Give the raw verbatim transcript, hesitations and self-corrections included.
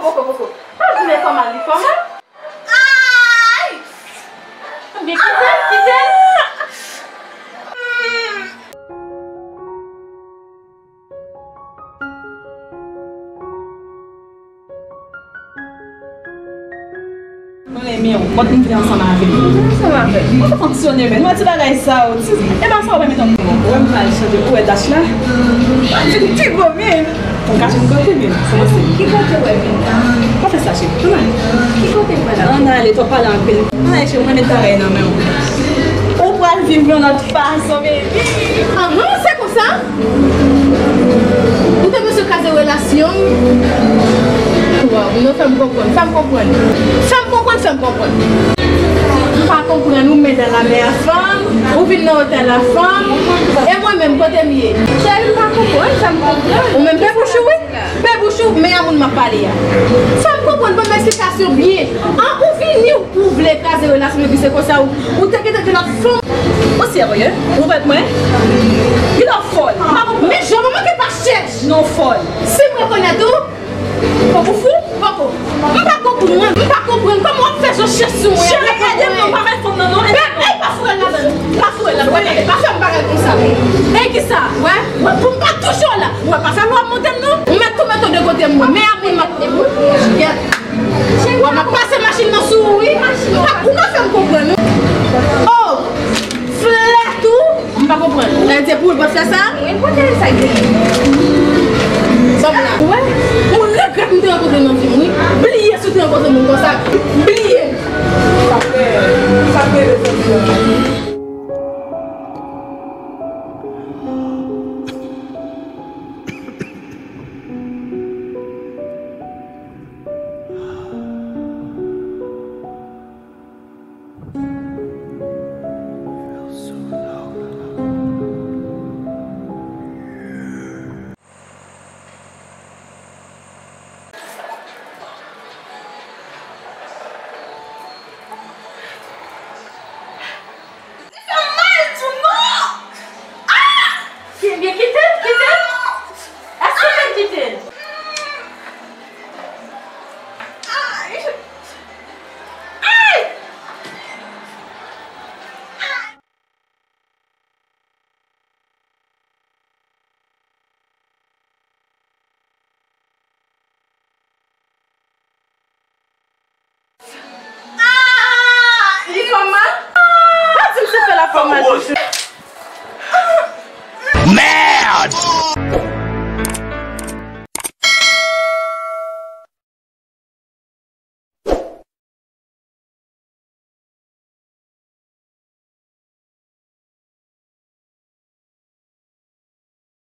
Poko, poko. Pa vin fè mal, li fè mal. Ay! Ebyen, kite l, kite l. Mwen renmen w, mwen vin ansanm avè w. Ansanm avè w? Mwen te fonksyone, men. Mwen ti bagay sa yo, ti, e pa sa w pa met anpil. Wè m pral chanje kouwè dach la. Mwen vin pi gwo, men. Mwen kache m kote, men. Kòmanse. Ki kote w wè vin la? Pa fè sa, cheri. Ann ale. Ki kote m pral la? Ann ale, twò pale anpil. Ann ale, cheri, mwen met bagay nan men w. Ou pral viv yon lòt fason, baby. Ahan, se konsa? Ou te bezwen kraze relasyon m? Waw, non, fè m konprann, fè m konprann. Fè m konprann, fè m konprann. M pa konprann, ou met dan lamè a fanm, ou vin nan otèl a fanm, e mwen menm, kote m ye? Cheri, m pa konprann, fè m konprann. Ou menm, pe bouch ou, wi. Pe bouch ou, men a moun m ap pale a. Fè m konprann, ban m eksplikasyon byen. An, ou vini, ou vle kraze relasyon, epi se konsa ou, ou te gentan gen lòt fanm. Ou serye? Ou wè mwen? Li lò fòl. M pa konprann. Men jan manman ki pa chèch. Non, fòl. Si m rekonèt ou, poko fou, poko. M pa konprann, m pa konprann. Kòman w ap fè jan chèch sou mwen? Cheri, ede m non, pa fè fanm nan non. Ey, pa foure l ladan. Pa foure l ladan. Wè, pa fè m bagay konsa. Ey, kisa? Wè, wè, pou m pa touche w la. Wè, pa fè lwa monte m non. M mèt tou mete w de kote m, mwen. Men a moun m ap. Yèp. Wè, m ap pase machin nan sou ou, wi. Ou ka fè m konprann, wi. Oh! Flèt ou? M pa konprann. Sa vle di se pou ou l pral fè sa? Wi, kote sa gen? Sa w la? Ou wè? Ou regrèt m te rankontre nan vi m, wi. Bliye si w te rankontre moun konsa. Bliye. Sa fè, sa fè rezon sa.